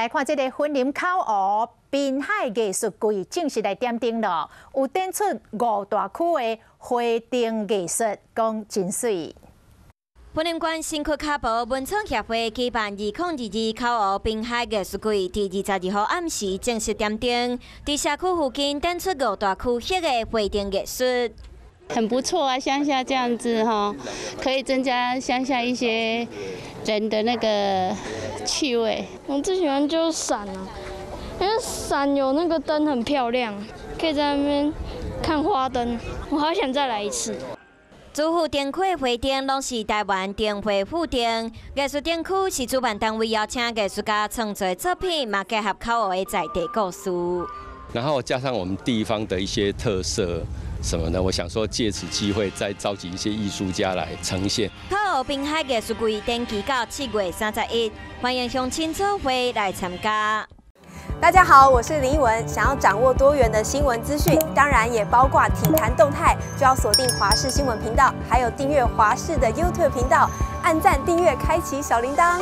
來看這個雲林口湖濱海藝術季正式來點燈囉，有展出五大區的花燈藝術，講真媠。雲林縣新墾跤埔文創協會舉辦2022口湖濱海藝術季，佇22號暗時正式點燈，佇社區附近展出五大區域的花燈藝術。很不錯啊，鄉下這樣子哈，可以增加鄉下一些人的那個趣味。我最喜歡就是傘啊，因為傘有那個燈很漂亮，可以在那邊看花燈。我好想再來一次。主副燈區的花燈攏是台灣燈會附燈，藝術燈區是主辦單位邀請藝術家創作作品，嘛結合口湖的在地故事。然後加上我們地方的一些特色什麼的，我想說借此機會再召集一些藝術家來呈現。口湖濱海藝術季展期到7月31，歡迎鄉親做伙來參加。大家好，我是林奕文。想要掌握多元的新聞資訊，當然也包括體壇動態，就要鎖定華視新聞頻道，還有訂閱華視的 YouTube 頻道，按讚、訂閱、開啟小鈴鐺。